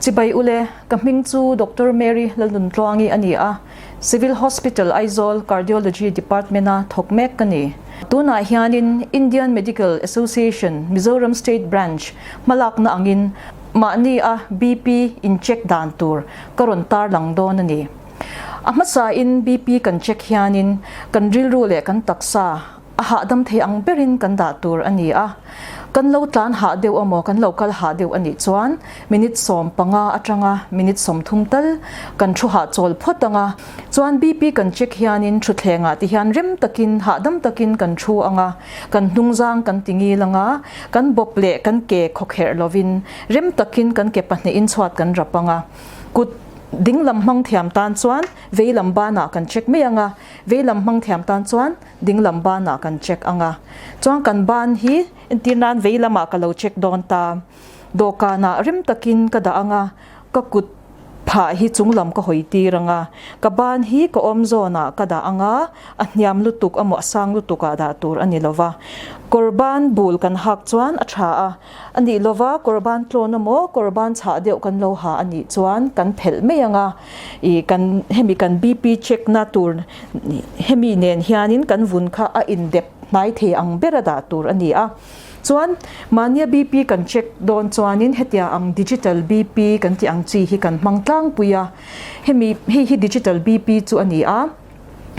Chibai ule, ka hming chu Doctor Mary Lalnuntluangi a ni a, Civil Hospital Aizawl Cardiology Department-a thawk mek ka ni. Tunah hianin Indian Medical Association Mizoram State Branch hmalakna angin mahni a BP in check dan tur ka rawn tarlang dawn a ni. A hmasain BP kan check hianin kan rilru leh kan taksa A hahdam thei ang berin kan dah tur a ni a, kan lo tlan hah deuh amaw kan lo kal hah deuh a nih chuan minute 15 atanga minute 30 tal kan thu hahchawl phawt ang a, chuan BP kan check hianin thutthlengah ti hian rem takin hahdam takin kan thu ang a, kan hnungzang kan ti ngil ang a, kan bawp leh kan ke khawkherh lovin rem takin kan ke pahnihin chhuat kan rap ang a, kut dinglam hmang thiam tan chuan veilam banah kan check mai ang a, veilam hmang thiam tan chuan Dinglam banah kan check ang a, chuan kan ban hi entir nan vei lamah ka lo check dawn ta. Dawhkanah rem takin ka dah ang a, ka kut phah hi chung lam ka hawi tir ang a, ka ban hi ka awm zawnah ka dah ang a, a hniam lutuk amaw a sang lutuk ah dah tur a ni lo va. Kawr ban bul kan hak chuan a tha a, A nih lova kawrban tlawn emaw kawrban chhah deuh kan lo ha a nih chuan kan phelh mai ang a, ih kan hemi kan BP check na tur hemi nen hianin kan vun kha a indep hnai thei ang ber a dah tur a ni a. Chuan mahnia BP kan check dawn chuanin hetia ang digital BP kan tih ang chi hi kan hmang tlangpui a, hemi hei hi digital BP chu a ni a.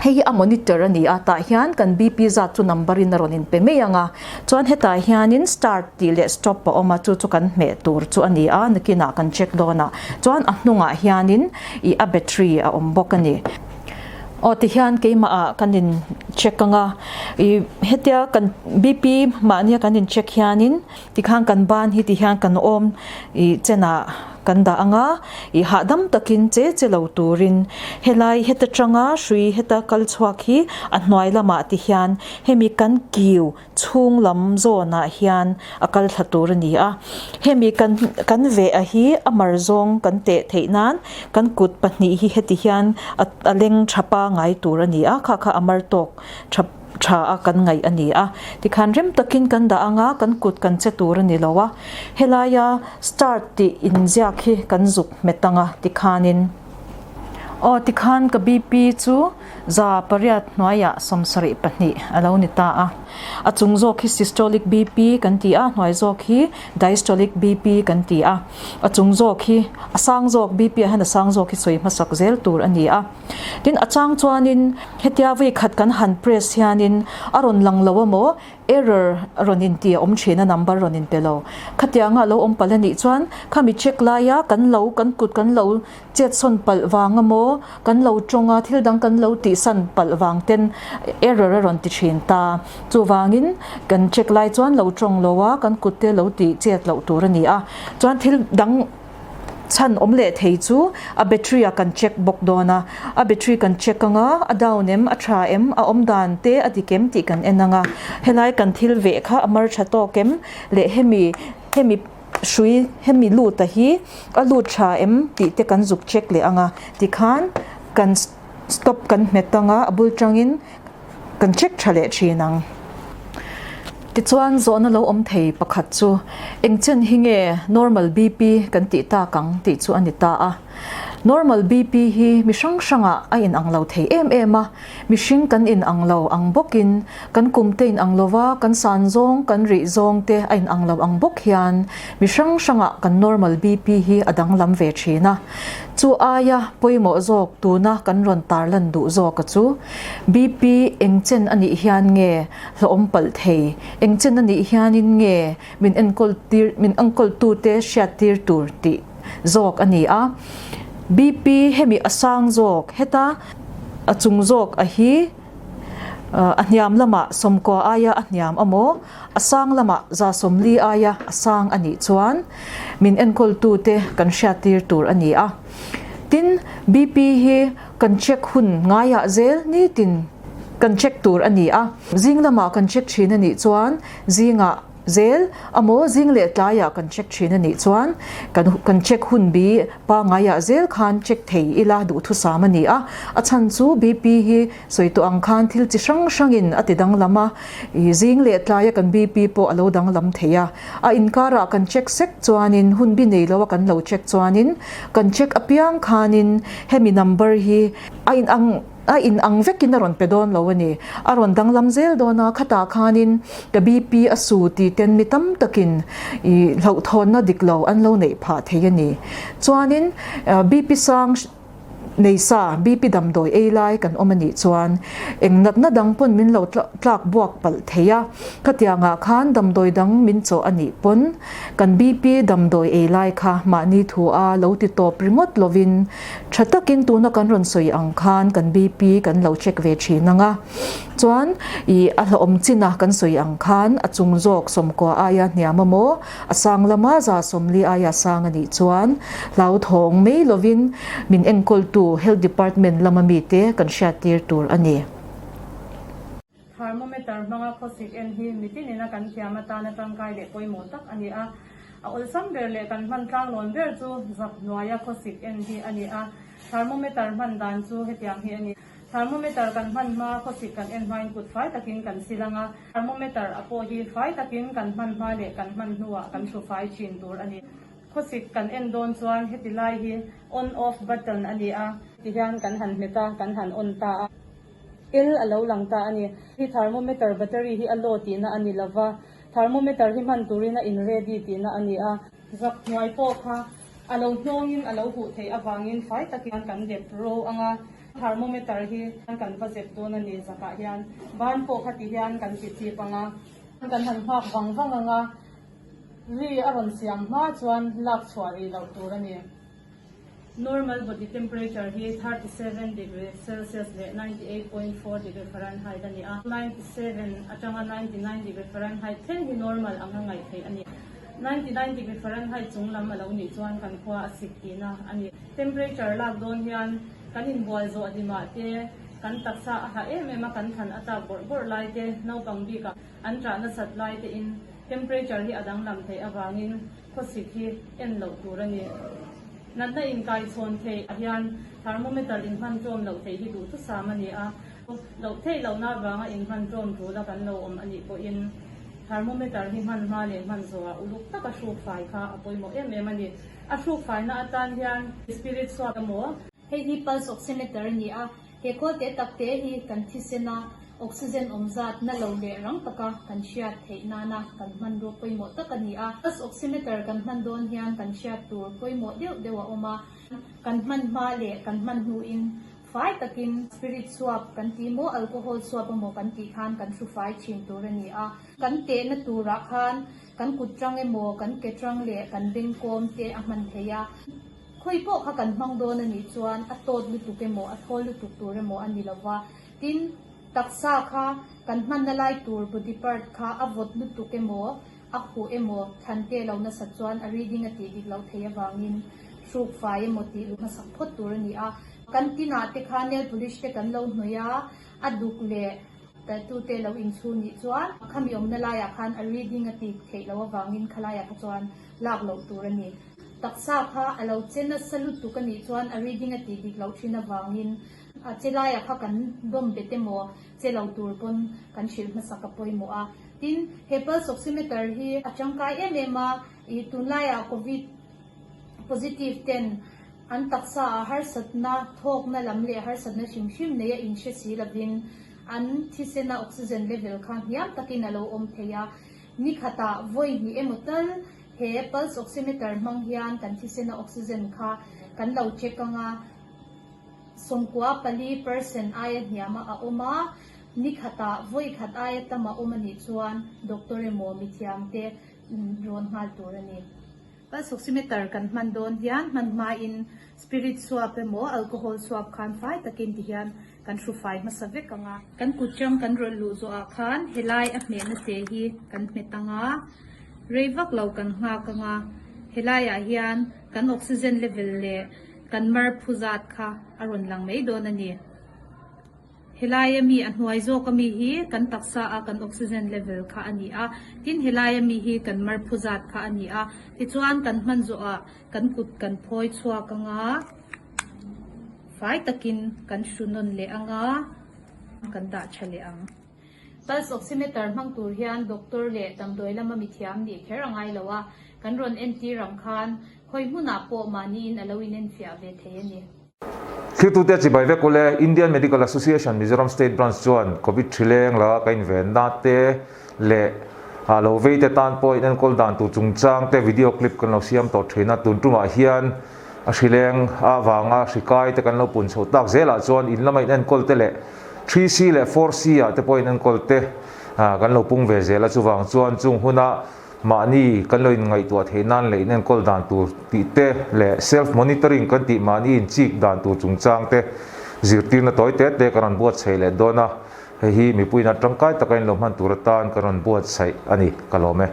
Hei hi a monitor a ni a, tah hian kan BP zat chu number in a rawn inpe mai ang a, chuan hetah hianin start tih leh stop a awm a, chu chu kan hmeh tur chu a ni a, nakinah kan check dawn a, chuan a hnungah hianin ih a battery a awm bawk a ni. Aw tihian keimah ah kan in check ang a, ih hetia kan BP mahnia kan in check hianin tikhan kan ban hi tihian kan awm ih chenah Kan dah ang a, i hahdam takin che che lo turin helai heta tanga hrui heta kal chhuak hi a hnuai lamah ti hian hemi kan kiu chhung lam zawnah hian a kal thla tur a ni a. Hemi kan kan veh a hi a mar zawng kan teh theih nan kan kut pahnih hi heti hian a leng tha pangai tur a ni a, kha kha a mar tawk tha tha a kan ngaih a ni a, tikhan rem takin kan dah anga kan kut kan che tur a ni lo a, helaia start tih inziak hi kan zuk hmet anga tikhanin aw tikhan ka BP chu 800 hnuaiah 72 a lo ni ta a, a chung zawk hi systolic BP kan ti a, hnuai zawk hi diastolic BP kan ti a, a chung zawk hi a sang zawk BP ah hian a sang zawk hi sawi hmasak zel tur a ni a. Tin, a chang chuanin hetia vei khat kan han press hianin a rawn lang lo emaw error rawn inti a awm thin a, number rawn inpe lo. Khatianga a lo awm palh a nih chuan khami check laia kan lo kan kut kan lo chetsawn palh vang emaw kan lo tawng a, thil dang kan lo tihsan palh vang ten error a rawn ti thin ta. Chuvangin kan check lai chuan lo tawng lo a, kan kut te lo tih chet loh tur a ni a. Chuan thil dang. Chhan awm leh thei chu a battery ah kan check bawk dawn a, a battery kan check ang a, a down em, a tha em, a awm dan te a dik em tih kan en ang a, helai kan thil veh kha a mar tha tawk em leh hemi hemi hrui hemi lut a hi a lut tha em tih te kan zuk check leh ang a, tikhan kan stop kan hmet ang a, a bul tangin Kan check tha leh thin ang. Tichuan zawhna lo awm thei pakhat chu engchen hi nge normal BP kan tih tak ang tih chu a ni ta a. Normal BP hi mi hrang hrangah a inang lo thei em em a, mihring kan inang lo ang bawkin kan kum te inang lo va, kan san zawng, kan rih zawng te a inang lo ang bawk hian mi hrang hrangah kan normal BP hi a danglam ve thin a. Chu aia pawimawh zawk tuna kan rawn tarlan duh zawka chu BP eng chen a nih hian nge hlawhawm palh thei? Eng chen a nih hianin nge min enkawl tir min enkawl tute hriat tir tur tih zawk a ni a. BP hemi a sang zawk heta a chung zawk a hi a hniam lamah 90 aia a hniam amaw a sang lamah 140 aia a sang a nih chuan min enkawl tute kan hriat tir tur a ni a. Tin, BP hi Kan check hun ngaiah zel nitin kan check tur a ni a, zing lamah kan check thin a nih chuan zingah. zel amaw zing leh tlaiah kan check thin a nih chuan kan kan check hun bi pangaiah zel khan check thei ila duhthusam a ni a. A chhan chu BP hi sawi tawh ang khan thil chi hrang hrangin a ti danglam a, ih zing leh tlaia kan BP pawh a lo danglam thei a. A inkarah kan check sek chuanin hun bi nei lo a kan lo check chuanin kan check apiang khanin hemi number hi a inang A in ang vekin a rawn pe dawn lo a ni. A rawn danglam zel dawn a, khatah khanin ka BP a su tih ten mi tam takin i hlauhthawnna dik lo an lo neih phah thei a ni. Chuanin BP sang nei sa, BP damdawi ei lai kan awm a nih chuan eng natna dang pawn min lo tlak buak palh thei a, khatiangah khan damdawi dang min chawh a nih pawn kan BP damdawi ei lai kha mahni thu a lo ti tawp ringawt lovin Tha takin tuna kan rawn sawi ang khan kan BP kan lo check ve thin ang a, chuan ih a hlauhawm china kan sawi ang khan a chung zawk sawmkua aia hniam a maw, a sang lama za sawmli aia sang a nih chuan hlauthawng mai lovin min enkawltu Health Department lama mite kan hriattir tur a ni. Thermometer hmanga khawsik en hi mitin ina kan thiam atana tangkai leh pawimawh tak a ni a. A awlsam ber leh kan hman tlanglawn ber chu zak hnuaia khawsik en hi a ni a. Thermometer hman dan chu hetiang hi a ni. Thermometer kan hman hma khawsik kan en hmain kut fai takin kan sil ang a. Thermometer a pawh hi fai takin kan hman hma leh kan hman hnuah kan hru fai thin tur a ni. Khawsik kan en dawn chuan heti lai hi on off button a ni a. Tihian kan han hmet a, kan han on ta a. El a lo lang ta a ni. Hi thermometer battery hi a low tihna a ni lova, thermometer hi hman turin a in ready tihna a ni a. Zak hnuai pawh kha a lo hnawngin a lo huh theih avangin fai takin kan dep ro ang a, thermometer hi kan va zep dawn a ni zakah hian ban pawh kha ti hian kan ti chip ang a. Kan han nghak vang vang ang a, ri a rawn siam hma chuan lak chhuah rih loh tur a ni. Normal body temperature hi 37 degree Celsius leh 98.4 degree Fahrenheit a ni a, 97 atanga 99 degree Fahrenheit thleng hi normal anga ngaih theih a ni. 99 degree Fahrenheit chung lam a lo nih chuan kan khua a sik tihna a ni. Temperature lak dawn hian kan inbual zawh hlimah te, kan taksa a ha em em a, kan thlan a tlak bawrh bawrh lai te, naupang bikah an ṭah nasat lai tein temperature hi a danglam theih avangin Khawsik hi en loh tur a ni. Natna inkaichhawn theih ah hian thermometer inhman ṭawm loh theih hi duhthusam a ni a. Loh theih lohna avanga inhman ṭawm ṭul a kan lo awm a nih pawhin thermometer hi hman hma leh hman zawhah uluk taka hruk fai kha a pawimawh em em a ni. A hruk faina atan hian spirit swab emaw, Hei hi pulse oximeter a ni a, He khawl te tak te hi kan thisen a oxygen awm zat na lo leh rang taka kan hriat theih nana kan hmanrua pawimawh tak a ni a. Pulse oximeter kan hman dawn hian kan hriat tur pawimawh deuh deuh a awm a. Kan hman hma leh kan hman hnuin fai takin spirit swab kan tih maw alcohol swab emaw kan tih khan kan hru fai thin tur a ni a. Kan tehna turah khan kan kut tang emaw kan ke tang leh kan bengkawm te a hman theih a. Khawi pawh kha kan hmang dawn a nih chuan a tawt lutuk emaw a thawl lutuk tur emaw a ni lo va, tin taksa kha kan hmanna lai tur body part kha a vawt lutuk emaw a huh emaw thlan te lo nasat chuan a reading a tih dik loh theih avangin hruk fai emaw tih luh hmasak phawt tur a ni a. Kan tinah te kha nail polish te kan lo hnawih a, a duk leh tattoo te lo inchhun nih chuan khami awmna laiah khan a reading a tih theih loh avangin khalaiah kha chuan lak loh tur a ni. Taksa kha a lo che nasa lutuk a nih chuan a reading a tih dik loh thin avangin a che laiah kha kan dawm bet emaw che lo tur pawn kan hrilh hmasak a pawimawh a. Tin, he pulse oximeter hi a tangkai em em a, ih tunlaiah covid positive ten an taksa ah harsatna thawkna lam leh harsatna hrim hrim nei a inhre si lovin an thisena oxygen level kha hniam takin a lo awm thei a. Ni khatah vawi hnih emaw tal He pulse oximeter hmang hian kan thisena oxygen kha kan lo check ang a, 94 percent aia hniama a awm a, ni khatah vawi khat aia tam a awm a nih chuan doctor emaw mithiamte rawn nghal tur a ni. Pulse oximeter kan hman dawn hian hman hmain spirit swab emaw alcohol swab khan fai takin ti hian kan hru fai hmasa vek ang a. Kan kut chang kan rawlh luh zawhah khan helai a hmehna te hi kan hmet ang a, rei vak lo kan nghak ang a, helaiah hian kan oxygen level leh kan mar phu zat kha a rawn lang mai dawn a ni. Helaia mi a hnuai zawk ami hi kan taksa a kan oxygen level kha a ni a, tin helaia mi hi kan marphu zat kha a ni a. Tichuan kan hman zawhah kan kut kan phawi chhuak anga fai takin kan hru nawn leh anga kan dah tha leh ang. Pulse oximeter hmang tur hian doctor leh damdawi lama mithiam nih kher a ngai lo a, kan rawn entir ang khan khawi hmunah pawh mahniin a lo inenfiah ve thei a ni. Thiltute chibai vek ule, Indian Medical Association Mizoram State Branch chuan Covid hrileng laka ka invenna te leh lo vei te tan pawh inenkawl dan tur chungchang te video clip kan lo siam tawh thin a, tun tumah hian a hrileng avanga hri kai te kan lo pun chhoh tak zelah chuan in lama inenkawl te leh 3C leh 4C ah te pawh inenkawl te kan lo pung ve zel a, chuvang chuan chung huna Mahni kan lo inngaihtuah theih nan leh inenkawl dan tur tih te leh self monitoring kan tih mahni inchik dan tur chungchang te zirtirna tawi te te kan rawn buatsaih leh dawn a, hei hi mipuiin a tangkai taka inlo hman tur atan kan rawn buatsaih a ni, ka lawm e.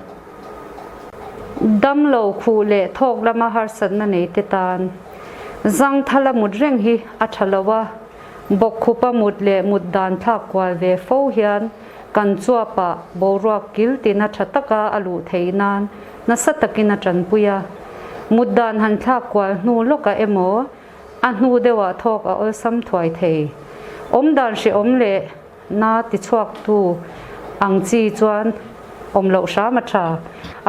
Damlo khuh leh thawk lama harsatna nei te tan zangthala mut reng hi a tha lo a, bawkkhupa mut leh mut dan thlak kual ve fo hian Kan chuapah boruak kil tina tha taka a luh theih nan nasa takin a tanpui a. Mut dan han thlak kual hnu lawkah emaw a hnu deuhah thawk a awlsam thuai thei. Awmdan hrehawm leh na tichhuaktu ang chi chuan awm loh hram a tha.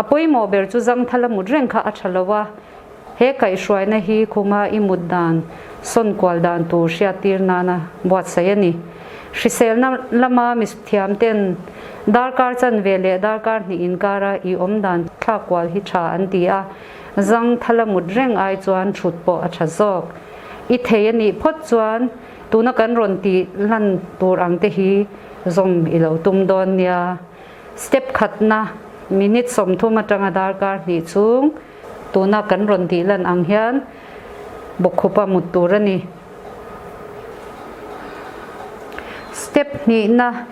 A pawimawh ber chu zangthala mut reng kha a tha lo a. He kaihhruaina hi khuma i mut dan sawn kual dan tur hriattir nana buatsaih a ni. Hriselna lama mithiam ten darkar chanve leh darkar hnih inkara i awm dan thlak kual hi tha an ti a, zang thala mut reng ai chuan thut pawh a tha zawk. I thei a nih phawt chuan tuna kan rawn tih lan tur ang te hi zawm i lo tum dawn nia. Step khatna minute 30 atanga darkar hnih chhung Tuna kan rawn tih lan ang hian bawkkhupa mut tur a ni. Step hnihna,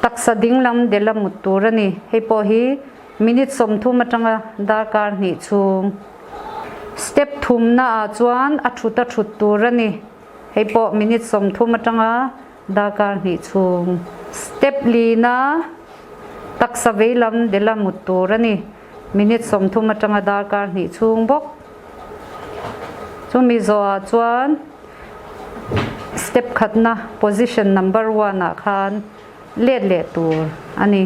taksa dinglam dela mut tur a ni. Hei pawh hi minute 30 atanga darkar hnih chhung. Step thumna ah chuan a thut a thut tur a ni. Hei pawh minute 30 atanga darkar hnih chhung. Step lina, taksa veilam dela mut tur a ni. Minute 30 atanga darkar hnih chhung bawk. Chumi zawhah chuan step khatna position number one ah khan let leh tur a ni.